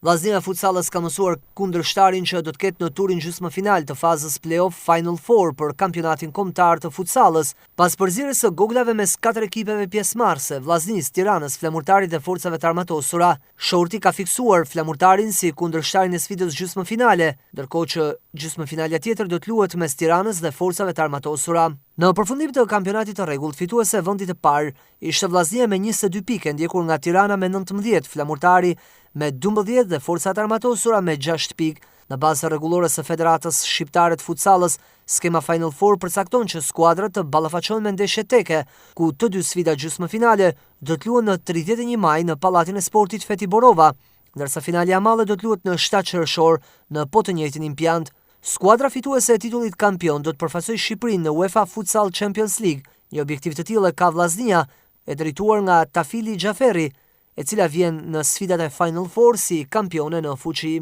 Vllaznia e futsallës ka mësuar kundërshtarin që do të ketë në turin gjysmëfinal të fazës play-off Final Four për kampionatin kombëtar të futsallës. Pas përzierjes së goglave mes katër ekipeve pjesëmarrëse, Vllaznisë, Tiranës, Flamurtarit dhe Forcave të Armatosura, shorti ka fiksuar Flamurtarin si kundërshtarin e sfidës gjysmëfinale, ndërkohë që gjysmëfinalja tjetër do të luhet mes Tiranës dhe Forcave të Armatosura. Në përfundim të kampionatit të rregullt, fituese e vendit të parë ishte Vllaznia me 22 pikë, e ndjekur nga Tirana me 19, Flamurtari me 12 dhe Forcat e Armatosura me 6 pikë. Në bazë të rregullores së Federatës Shqiptare të Futsallës, skema Final Four përcakton që skuadrat të ballafaqohen me ndeshje teke, ku të dy sfidat gjysmëfinale do të luhen në 31 maj në Pallatin e Sportit Feti Borova, ndërsa finalja e madhe do të luhet në 7 qershor në po të njëjtin impiant. Skuadra fituese e titullit kampion do të përfaqësojë Shqipërinë në UEFA Futsal Champions League. Një objektiv të tillë ka Vllaznia, e drejtuar nga Tafili Xhaferi, e cila vjen në sfidat e Final Four si kampione në fuqi.